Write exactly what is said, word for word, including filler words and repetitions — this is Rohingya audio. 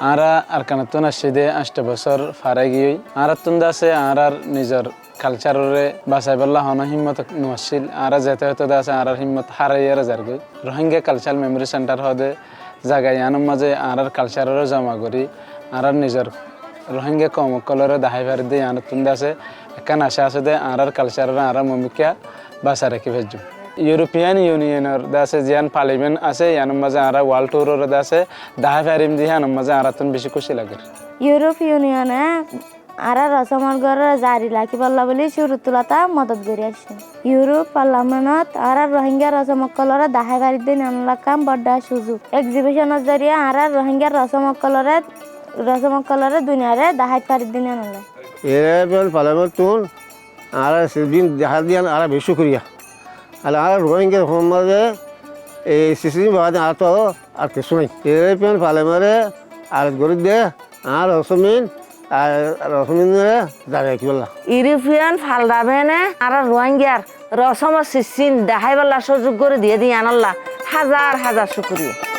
Añára Arkanottún aiccí de añctho bosór far ói giyói. Añáráttun de asé añárár nizor kalcároré basaibólla honó hímmot no accíl. Añára zeté hoité de asé añárár hímmot háraiyére zargói. Rohingya Cultural Memory Center hoó de zaga yiánor mazé añárár kalcároré zoma gorí, añárár nizor Rohingya koum ókkolóre dahái faridde yiánottu de asé ekkán acá asé de añárár kalcároré añára mumikká basai rakí faijjum. European Unionor de asé ziyán parliament asé, yiánor mazé añára world touroré de asé dahái farim de yiánor mazé añáráttun bicí kúci lager. Europe Unione añára rosomor gór zari rakíbolla bóli cúruttu lóti modot gorí aiccé. Europe Parliamentot añára Rohingya rosom ókkolóre dahái faridde yiánolla ekkán bodda cúzuk. Egzibiconor zoriya añára Rohingya rosom ókkolóre, rosom ókkolóre duniyaré dahái faridde yiánolla. European Parliamenttún añára sisdin dahái diyan añára bicí cúkuriya. Ar añára Rohingya rosom mazé ei sisdin baade añárattú ar kessú nái. European Parliamentoré ar gorí de añára rosomin, ar rosominore zari rakíbolla. European Parliamente añára Rohingyar rosomor sisdin daháibolla cúzuk gorí diyé de yiánolla házar házar cúkuriya.